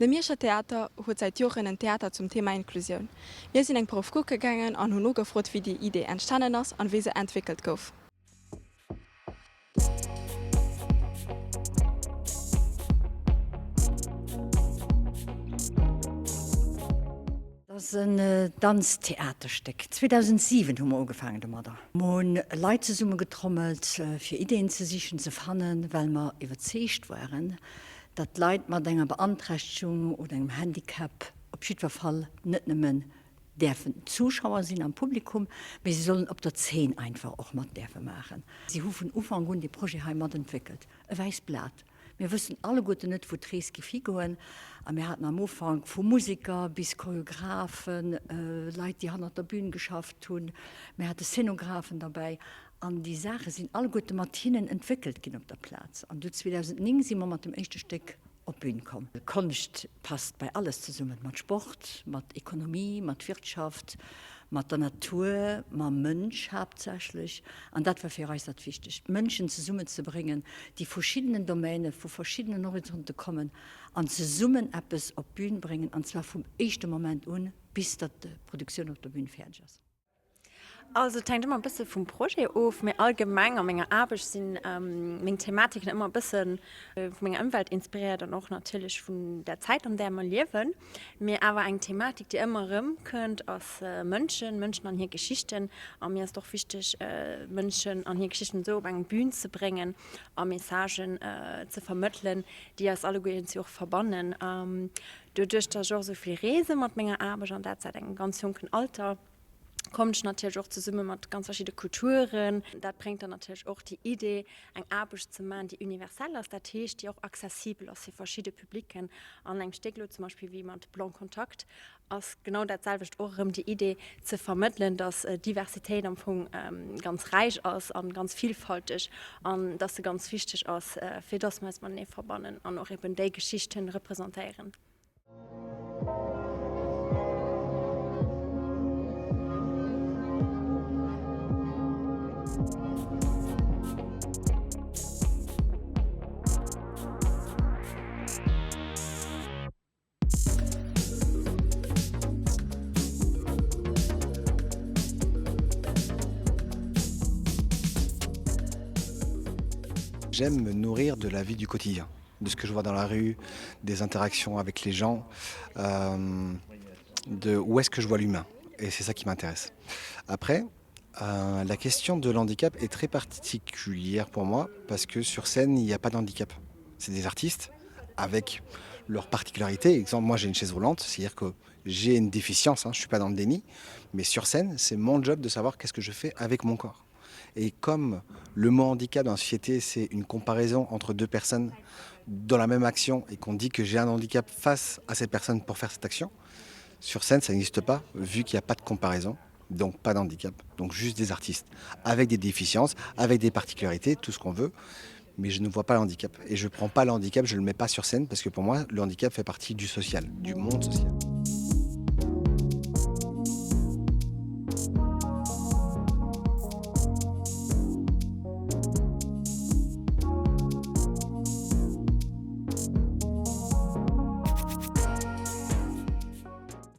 De Mierscher Theater huet säit Joren en Theater zum Thema Inklusioun. Mir sinn eng Prouf kucke gaangen an hunn nogefrot wéi déi Idee entstanen ass an wéi se entwéckelt gouf. Dat ass en Danztheaterstéck. 2007 hu mer ugefaangen domadder. Mer hunn Leit zesummegetrommelt, fir Ideeën ze sichen, ze fannen, well mer iwwerzeegt waren, datt Leit mat enger Beanträchtegung oder engem Handicap op jiddwer Fall net nëmmen däerfen Zuschauer sinn am Publikum, mee si sollen op der Zeen einfach och mat däerfe maachen. Si hu vun Ufank un dee Projet hei matentwéckelt. E wäisst Blat. Mir wëssen alleguerten net, wou d'Rees géif higoen. A mir haten am Ufank vu Museker bis Choreographen, Leit, déi hannert der Bühn geschafft hunn, mir hate Szenographen derbäi. An déi Saache sinn alleguerte mat hinnen entwéckelt ginn op der Plaz. An du 2009 si mer mat dem éischte Stéck op d'Bün komm. Konscht passt bei alles zesummen, mat Sport, mat Ekonomie, mat Wirtschaft, mat der Natur, mam Mënsch haaptsächlech. An dat war fir eis dat Wichtegst, Mënschen zesummenzebréngen, déi verschiddenen Domäne, vu verschiddenen Horizonte kommen an zesummen eppes op d'Bün bréngen, an zwar vum éischte Moment un, bis datt d'Produktioun op der Bün fäerdeg ass. Also et hänkt ëmmer e bësse vum Projet of, mee allgemeng a menger Aarbecht sinn meng Thematiken ëmmer e bësse vu menger Ëmwelt inspiréiert an och natierlech vun der Zäit an där mer liewen. Mee awer eng Thematik déi ëmmer erëm kënnt ass Mënschen, Mënschen an hir Geschichten. A mir ass et och wichteg Mënschen an hir Geschichten esou op eng Bün ze bréngen a Messagen ze vermëttelen, déi eis alleguer iergendwéi och verbannen. Doduerch datt ech och esou vill reese mat menger Aarbecht an dat säit engem ganz jonken Alter, kommen ech natierlech och zesumme mat ganz verschidde Kulturen. Dat bréngt dann natierlech och déi Idee, eng Aarbecht ze maachen, déi universell ass, dat heescht, déi och accessibel ass fir verschidde Publicken. An engem Stéck elo zum Beispill wéi mat Blanc Contact ass genau dat selwecht och erëm déi Idee ze vermëttelen, datt Diversitéit am Fong ganz räich ass a ganz villfalteg an datt se ganz wichteg ass, fir datt mer eis matenee verbannen an och eben déi Geschichten representéieren. J'aime me nourrir de la vie du quotidien, de ce que je vois dans la rue, des interactions avec les gens, euh, de où est-ce que je vois l'humain. Et c'est ça qui m'intéresse. Après, euh, la question de l'handicap est très particulière pour moi parce que sur scène, il n'y a pas d'handicap. C'est des artistes avec leurs particularités. Exemple, moi j'ai une chaise roulante, c'est-à-dire que j'ai une déficience, hein, je suis pas dans le déni, mais sur scène, c'est mon job de savoir qu'est-ce que je fais avec mon corps. Et comme le mot handicap dans la société, c'est une comparaison entre deux personnes dans la même action et qu'on dit que j'ai un handicap face à cette personne pour faire cette action, sur scène, ça n'existe pas, vu qu'il n'y a pas de comparaison, donc pas d'handicap, donc juste des artistes, avec des déficiences, avec des particularités, tout ce qu'on veut, mais je ne vois pas le handicap. Et je prends pas le handicap, je le mets pas sur scène, parce que pour moi, le handicap fait partie du social, du monde social.